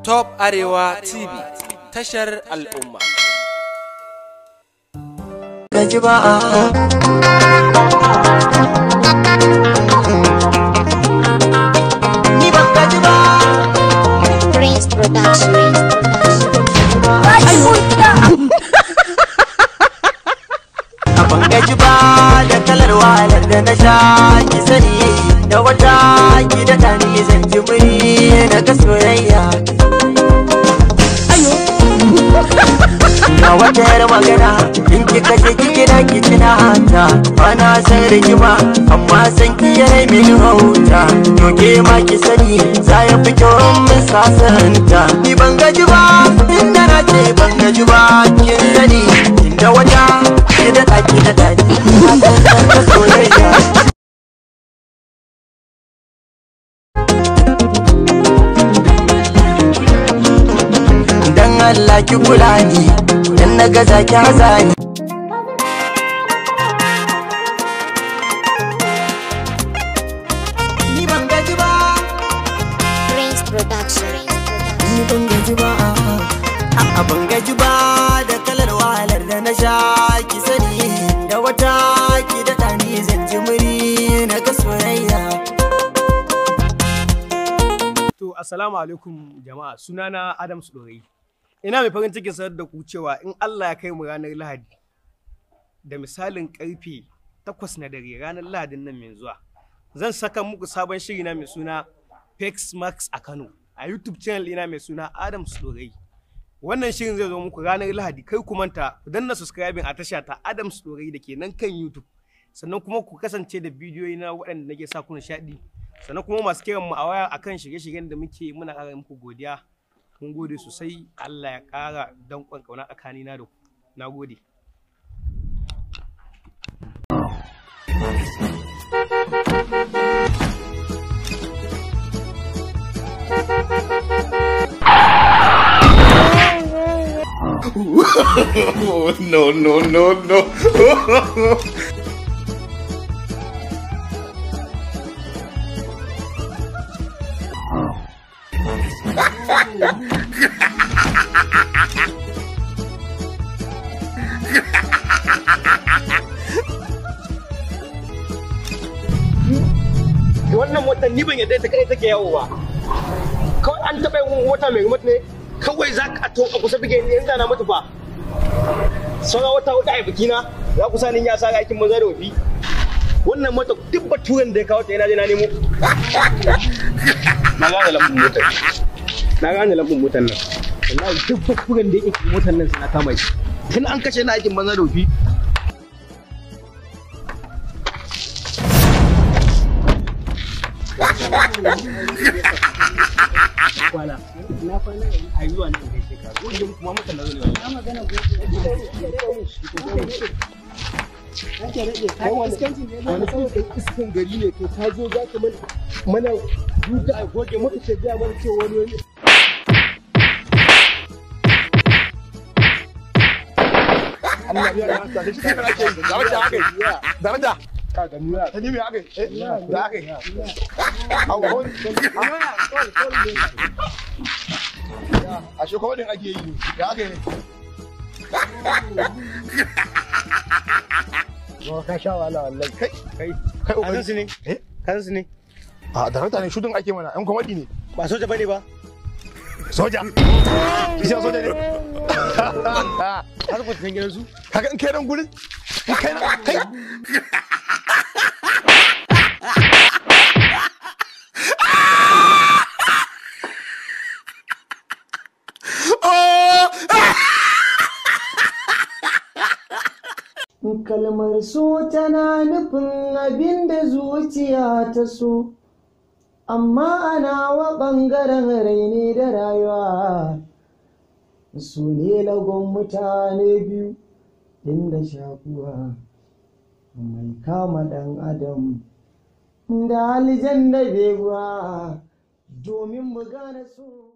Top Arewa TV, tashar al'umma. Gaji ba, ni ban gaji ba. Prince Production. Ban gaji ba da kalar wahalar da na sha, ki sani da wata ki da ni zan ji muri na ga soyayya. Na wata yar magana in kika je ki kira ki tuna ta, bana san rigima amma san ki yana min hauta. To ke ma ki sani za ya fi kyau in mun sasanta. Ni ban gaji ba, inda na ce ban gaji ba, kin sani inda wata ki daɗa ki daɗa ni ta soyayya. Dan Allah ki kula ni, dan na gaza ki haza ni. Ni ban gaji ba. Prince Production. Ni ban gaji ba, a ban gaji ba da kalar wahalar da na sha, ki sani da wata ki daɗa ni zan ji muri na ga soyayya. To, assalamu alaikum jama'a, sunana Adams Dorai. Ina mai farin cikin sanar da ku cewa in Allah ya kai mu ranar Lahadi, da misalin karfe 8 na dare ranar Lahadin nan mai zuwa, zan saka muku sabon shiri na mai suna Pex Max a Kano a YouTube channel ina mai suna Adams Dorai. Wannan shirin zai zo muku ranar Lahadi, kai ku manta ku danna subscribing a tasha ta Adams Dorai da ke nan kan YouTube. Sannan kuma ku kasance da bidiyoyi na waɗanda nake sa ku nishaɗi. Sannan kuma masu kiran mu a waya akan shirye-shiryen da muke, muna ƙara muku godiya. Mun gode sosai, Allah ya ƙara danƙon ƙauna tsakanina da ku. Na gode. No, no, no, no. Wannan motar ni ban yadda ita kadai take yawo ba. Kawai an taɓa yin mota mai remote ne, kawai za ka to a kusa bige ni yanzu na mutu fa. Sauran wata 4 a bikina, za ku sa ni ya sa aikin maza da wofi. Wannan mota duk baturen da ya kawo ta yana je na nemo. Na gane lambun motar. Na gane lambun motar nan. Wallahi duk baturen da yake motar nan sai na kama shi. Tun an kashe na aikin banza da wofi. Kwana. Na kwana ai zuwa ne kai shekara. Gobe kuma mutan da zo ne wallahi. Na magana gobe. Wani iskan gari ne to ka zo za ka mana duka a goge muka ce gaya mana cewa wani wani. Allah ya rasa shi kana ake yi. Daraja aka yi. Daraja. Ka ga nuna. Ta nimi aka yi. Eh, da aka yi. Au, hon. Ashe ko din ake yi. Ya aka yi. Ba ka sha wahala wallahi. Kai, Kai, kai ka san su ne? Eh? Ka san su ne? A darakta ne, shudin ake mana, ɗan kwamadi ne. Ba soja bane ba. Soja. Isa soja ne. Har ku san gidan su? Kaga in kai nan gurin? In kai nan kai. Kalmar so tana nufin abin da zuciya ta so, amma ana wa ɓangaren raini da rayuwa. Su ne lagon mutane biyu inda shakuwa mai kama ɗan adam da aljan da beguwa domin mu gane so.